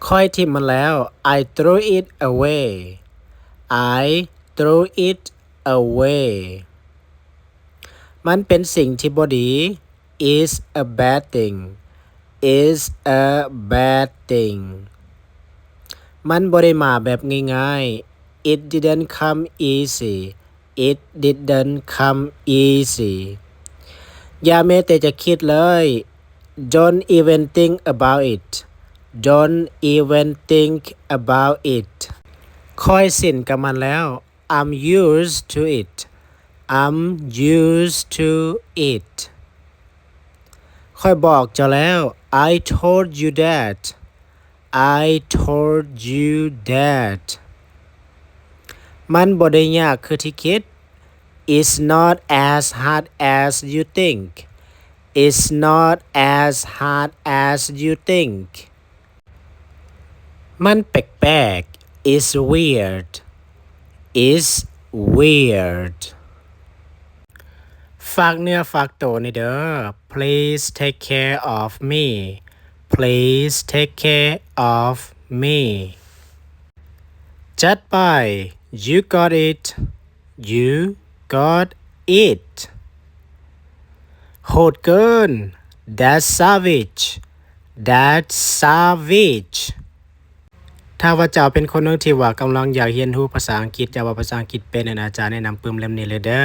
ຂ້ອຍຖິ້ມມັນແລ້ວ. I threw it away. I threw it away. ມັນເປັນສິ່ງທີ່ບໍ່ດີ. It's a bad thing. It's a bad thing. ມັນບໍ່ໄດ້ມາແບບງ່າຍໆ. It didn't come easy. It didn't come easy. ຢ່າແມ້ແຕ່ຈະຄິດເລີຍ. Don't even think about it. Don't even think about it. ຂ້ອຍຊິນກັບມັນແລ້ວ. I'm used to it. I'm used to it. ຂ້ອຍບອກເຈົ້າແລ້ວ. I told you that. I told you that. ມັນບໍ່ໄດ້ຍາກຄືທີ່ຄິດ. It's not as hard as you think. It's not as hard as you think. ມັນແປກໆ. It's weird. It's weird. ຝາກເນື້ອຝາກໂຕແດ່ເດີ. Please take care of me. Please take care of me. ຈັດໄປ. You got it. You got it. ໂຫດເກີນ. That's savage. That's savage. ຖ້າວ່າເຈົ້າເປັນຄົນໜຶ່ງທີ່ວ່າກຳລັງຢາກຮຽນຮູ້ພາສາອັງກິດ, ຢາກເວົ້າພາສາອັງກິດເປັນ, ອາຈານແນະນຳປຶ້ມເຫຼັ້ມນີ້ເລີຍເດີ.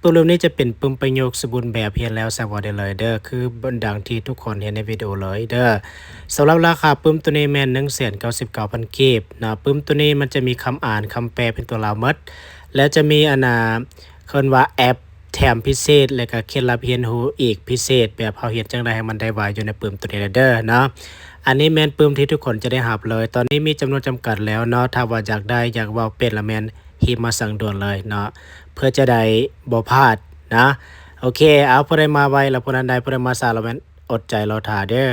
ປຶ້ມເຫຼັ້ມນີ້ຈະເປັນປຶ້ມປະໂຫຍກສົມບູນແບບ, ຮຽນແລ້ວສາມາໄດ້ເລີຍເດີ, ຄືດັ່ງທີ່ທຸກຄົນເຫັນໃນວິດີໂອເລີຍເດີ. ສຳລັບລາຄາປຶ້ມໂຕນີ້ແມ່ນໜຶ່ງແສນເກົ້າສິບເກົ້າພັນກີບເນາະ. ປຶ້ມໂຕນີ້ມັນຈະມີຄຳອ່ານ, ຄຳແປເປັນຕົວລາວໝົດ ແລະ ຈະມີອັນນ່າ ເອີ້ນວ່າແອັບແຖມພິເສດ ແລະກະເຄັດລັບຮຽນຮູ້ອີກພິເສດ ແບບເຮົາເຮັດຈັ່ງໃດໃຫ້ມັນໄດ້ໄວຢູ່ໃນປຶ້ມໂຕນີ້ແຫຼະເດີເນາະ. ອັນນີ້ແມ່ນປຶ້ມທີ່ທຸກຄົນຈະໄດ້ຮັບເລີຍ. ຕອນນີ້ມີຈຳນວນຈຳກັດແລ້ວເນາະ. ຖ້າວ່າຢາກໄດ້ ຢາກເວົ້າເປັນລະແມ່ນຮີບມາສັ່ງດ່ວນເລີຍເນາະ ເພື່ອຈະໄດ້ບໍ່ພາດນະ. ໂອເຄ ເອົາ ຜູ້ໃດມາໄວລະຜູ້ນັ້ນໄດ້, ຜູ້ໃດມາຊ້າລະແມ່ນອົດໃຈລໍຖ້າເດີ.